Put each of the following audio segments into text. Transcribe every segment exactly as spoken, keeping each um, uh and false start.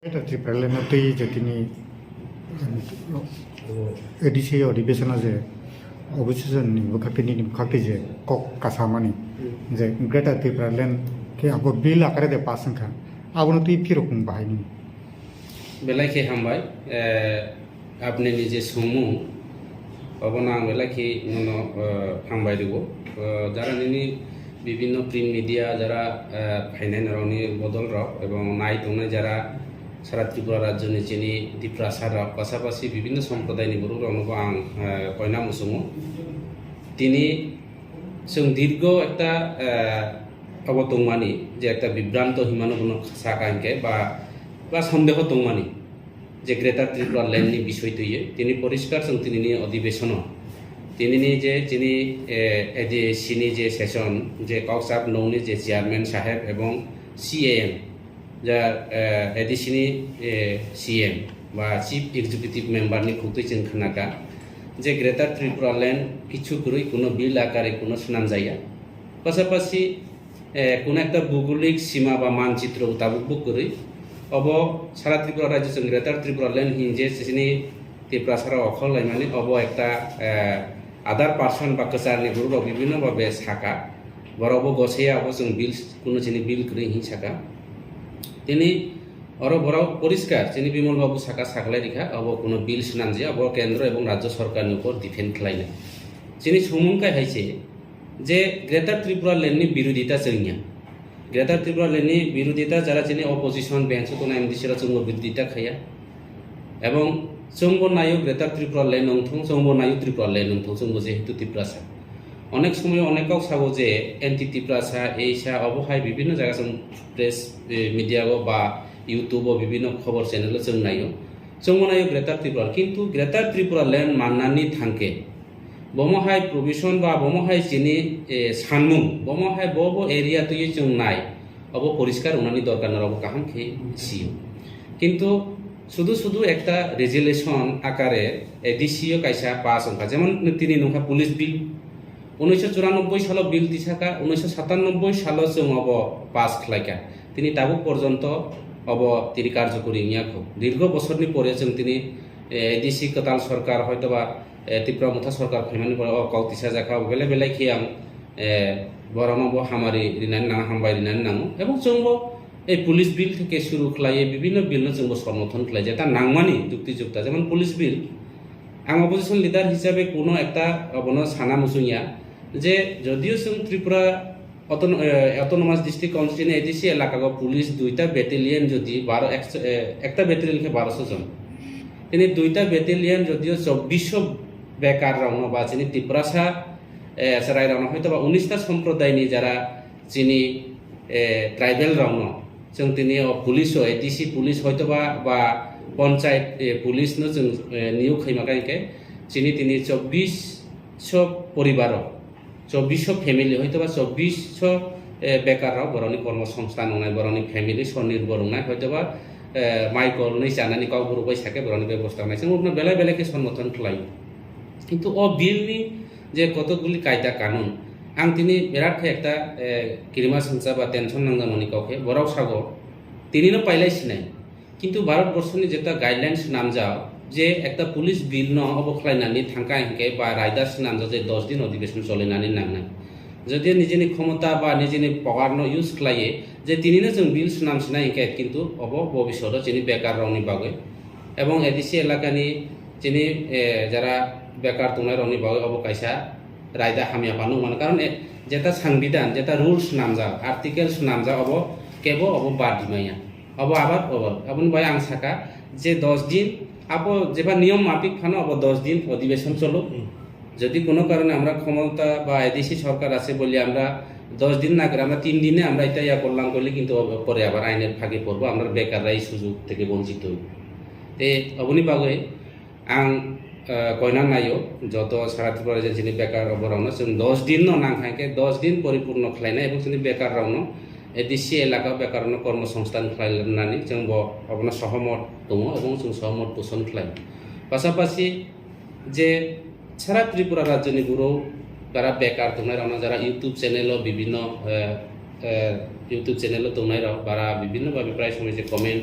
Greater Tipraland no twi je tini A D C odibesona je opposition ni bwkhak twi nini bwkhak twi je kok kasamani je Greater Tipraland khe abo bill akare de pass wngkha, abono twi phirok wng bahai nini. Belai khe hambai, eh, apni ni je songmung, obono ang belai khe nono, eh, hambai rwo. Eh, jara nini bibhinno print media, jara, eh, phainai norokni bodol rok ebong nai tongnai jara sara Tripura rajyoni chini Tiprasa rok, pasapasi bibhinno somprodayni borok rokno bo ang, eh, koina muchungo. Tini chwng dirgo ekta, eh, abo tongmani je ekta bibranto hinmano bono saka hinkhe ba, ba sondeho tongmani je Greater Tripura Land ni bisoi twiwi tini poriskar chwng tinini odibeshono tinini je chini, eh, A D C ni je session je kokchap nongni je chairman saheb ebong C A M ja, eh, A D C ni, eh, C M ba Chief Executive Member ni khuk twi chwng khnakha je Greater Tripura Land kichu kwrwi kuno bill akare kuno swnamjaya. Pasapasi, eh, kuno ekta bhugolik sima ba manchitro tabuk bo kwrwi. Obo sara Tripura rajyo chwng Greater Tripura Land hinje chini Tiprasara okhol laimani obo ekta, eh, other person ba kwcharni borok rok bibhinno babe saka. Borok bo gosaya obo chwng bill kuno chini bill kwrwi hin saka. Tini oro borok poriskar chini Bimal babu saka saklai rikha obo kuno bill swnamjaya, obo kendro ebong rajyo sorkarni upor depend khlainai. Chini sumung kai hai se je Greater Tripura Land ni birodita chwngya. Greater Tripura Land ni birodita jara chini opposition bench o tongnai M D C rok chwngbo birodita khaya. Ebong chwngbo naio Greater Tripura Land wngthung, chwngbo naio Tripura Land wngthung, chwngbo jehetu Tiprasa. Onek somoyo onek kok sabo je anti Tiprasa, eisa obo hai bibhinno jaga chwng press, eh, media o ba YouTube o bibhinno khobor channel o chwng naio. Chwngbo naio Greater Tripura, kintu Greater Tripura Land mannani thangkhe bomo hai provision ba bomo hai chini, eh, sanmung, bomo hai bo bo area twiwi chwng nai, obo poriskar wngnani dorkar norok bo kaham khe sio. Kintu sudu sudu ekta resolution akare A D C o kaisa pass wngkha, jemon tini nungkha police bill, unnisho churanobboi salo bill tisaka, unnisho satannobboi salo chwng obo pass khlaikha, tini tabuk porjonto obo tini karjokori wngya kho. Dirgo bosorni pore chwng tini, eh, A D C kwtal sorkar hoitoba eh, Tipra Motha sorkar phaimani pore o kok tisajakha, belai belai khe ang, eh, borokno bo hamari rinani nango, hambai rinani nango. Ebong chwngbo ei police bill theke suru khlaiwi bibhinno bill no chwngbo somorthon khlai, jeta nangmani jukti jukta, jemon police bill. Ang opposition leader hisabe kuno ekta obono sana muchungya je jodio chwng Tripura Auton-, eh, Autonomous District Council ni A D C elaka o police duita battalion jodi baro, ekso-, eh, ekta battalion khe baroso jon. Tini duita battalion jodio chobbiso bekar rokno ba chini Tiprasa, eh, chwrai rokno hoito ba unis ta somprodai ni jara chini, eh, tribal rokno chwng tini o police o A D C police hoito ba, ba panchayat, eh, police no chwng, eh, niyok khaima kha hinkhe chini tini chobbiso poribar rok. Chobbiso family, hoitoba chobbiso, eh, bekar rok borokni kormo songsthan wngnai, borokni family sonirbor wngnai, hoitoba, eh, mai kolnwi chanani kok buruk bai sake borokni bebosta wngnai. Chwng belai belai khe somorthon khlai. Kintu o bill ni je kotokguli kaida kanun, ang tini birat khe ekta, eh, kirima sengcha ba tension nangjakmani kok khe borok sago tini no pailai sinai. Kintu Bharat borso ni jeta guidelines swnamjak je ekta police bill no obo khlainani thangkha hinkhe ba raida swnamjak je dos din odhibeshon cholinani nangnai. Jodi nijini khomota ba nijini power no use khlaiwi je tini no chwng bill swnam sinai hinkhe kintu obo bobisot o chini bekar rokni bagwi ebong A D C elakani chini, eh, jara bekar tongnai rokni bagwi obo kaisa raida hamya phano wngmano. Karon, eh, jeta sangbidan, jeta rules swnamjak, article swnamjak obo kebo obo bad dimaya. Obo abar obo. Aboni bai ang saka je dos din, abo jeba niyom mapik phano obo dos din odhibeshon cholo. Hmm. Jodi kono karone amra khomota ba A D C sorkar ase bole amra dos din na kore, amra tin dine amra eta ya korlam korle, kintu obo pore abar ainer phage porbo, amra bekar rai sujog theke bonchit hoibo. Te oboni bagwi ang, eh, koina naio, joto sara Tripura rajyoni chini bekar borokno chwng dos din no nang kha khe dos din poripurno khlainai, ebong chini bekar rokno A D C elaka bekar rokno kormo songsthan khlainani chwng bo obono sohomot tongo, ebong chwng sohomot poson khlai. Pasapasi je sara Tripura rajyoni borok jara bekar tongnai rokno, jara YouTube channel o bibhinno, eh, eh, YouTube channel o tongnai rok bara bibhinno babe prai somoi je comment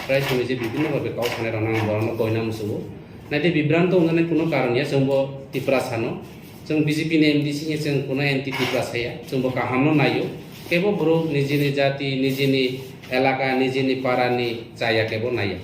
Prai simi je bibhinno bhabe kau sanai rok nang borok no koina musugo. Naitwi bibranto wngnani kuno karon ya, chwng bo Tiprasa no. Chwng B J P ni M D C hiya chwng kuno anti Tiprasa ya. Chwng bo kaham no naio. Kebo borok nijini jati, nijini elaka, nijini para ni chaya kebo naiya.